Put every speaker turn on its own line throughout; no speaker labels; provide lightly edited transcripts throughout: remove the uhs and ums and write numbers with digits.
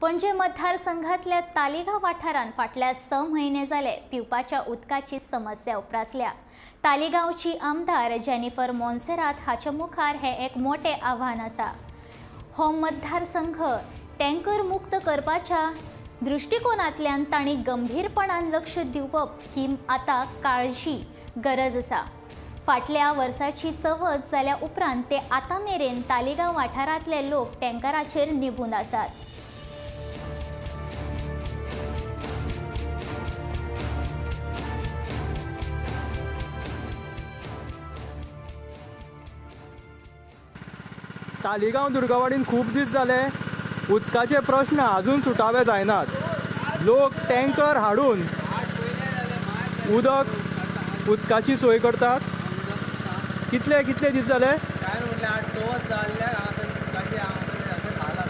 पणजे मतदारसंघातल्या तालिगांव वाठारांत फाटल्या 6 म्हयने जाले पिवपाच्या उदकाची समस्या उप्रासल्या। तालिगांवची आमदार जेनिफर मोन्सेरात हाच्या मुखार हे एक मोठे आव्हान आसा। हो मतदारसंघ टँकर मुक्त करपाच्या दृष्टिकोनांतल्यान तांणी गंभीरपणान लक्ष दिवप ही आतां काळजी गरज आसा। फाटल्या वर्साची चवथ जाल्या उपरांत ते आतां मेरेन तालिगांव वाठारांतले लोक टँकराचेर निबून आसात।
तालिगांव दुर्गावाडीन खूब दीस जाले उदकाचे प्रश्न अजून सुटावे जायनात। लोक टँकर हाडून उदकाची सोय करतात। कितले कितले दीस जाले?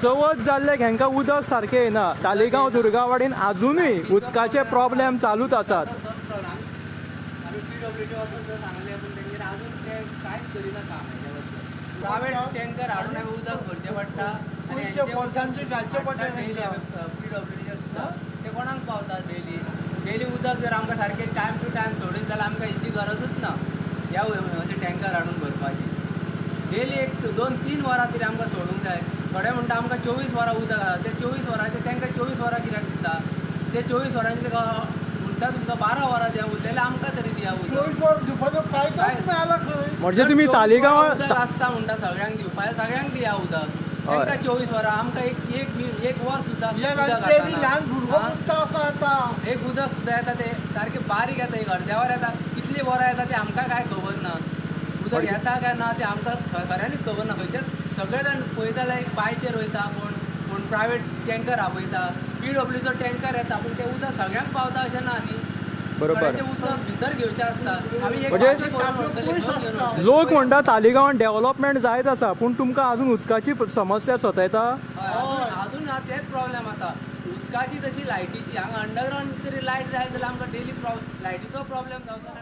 चवथ जाल्ले हेंकां उदक सारकें येना। तालिगांव दुर्गावाडीन अजुनूय उदकाचे प्रॉब्लेम चालूच आसात।
प्रायव्हेट टँकर हाडून आमी उदक भरचें पडटा आनी
घालचें पडटा
पीडब्ल्यूडीचे सुद्दां ते कोणाक पावता डेली डेली उदक जर आमकां सारकें टायम टू टायम सोडीत जाल्यार आमकां हेची गरजूच ना ह्या अशें टँकर हाडून भरपाची। डेली 1 2 3 वरां तरी आमकां सोडूंक जाय। थोडे म्हणटा आमकां 24 वरां उदक आसा, ते 24 वरांचे तांकां 24 वरां कित्याक दिता? ते 24 वरांचे म्हणटा तुमकां 12 वरां दिया, उरलेलें आमकां तरी दिया उदक।
म्हणजे तुम्ही तालिगांव
आसता म्हणटा सगळ्यांक दिवपाक, सगळ्यांक दिया उदक तांकां 24 वरां, आमकां एक एक वर सुद्दां उदक एक उदक सुद्दां येता ते सारकें बारीक येता, एक अर्द्या वर येता, कितली वरां येता ते आमकां कांय खबर ना। उदक येता काय ना ते आमकां खऱ्यांनीच खबर ना। खंयचे सगळे जाण पळयता जाल्यार एक बांयचेर वयता, कोण कोण प्रायवेट टँकर आपयता, पीडब्ल्यूचो टँकर येता, पूण तें उदक सगळ्यांक पावता अशें ना न्ही।
बरोबर,
उदक भितर घेवचें आसता।
लोक म्हणटा तालिगांवान डेव्हलपमेंट जायत आसा, पूण तुमकां अजून उदकाची समस्या सतायता।
अजून तेच प्रॉब्लेम आसा उदकाची, तशी लायटीची। हांगा अंडरग्रावंड तरी लायट जाय जाल्यार आमकां डेली लायटीचो प्रॉब्लेम जावचो ना।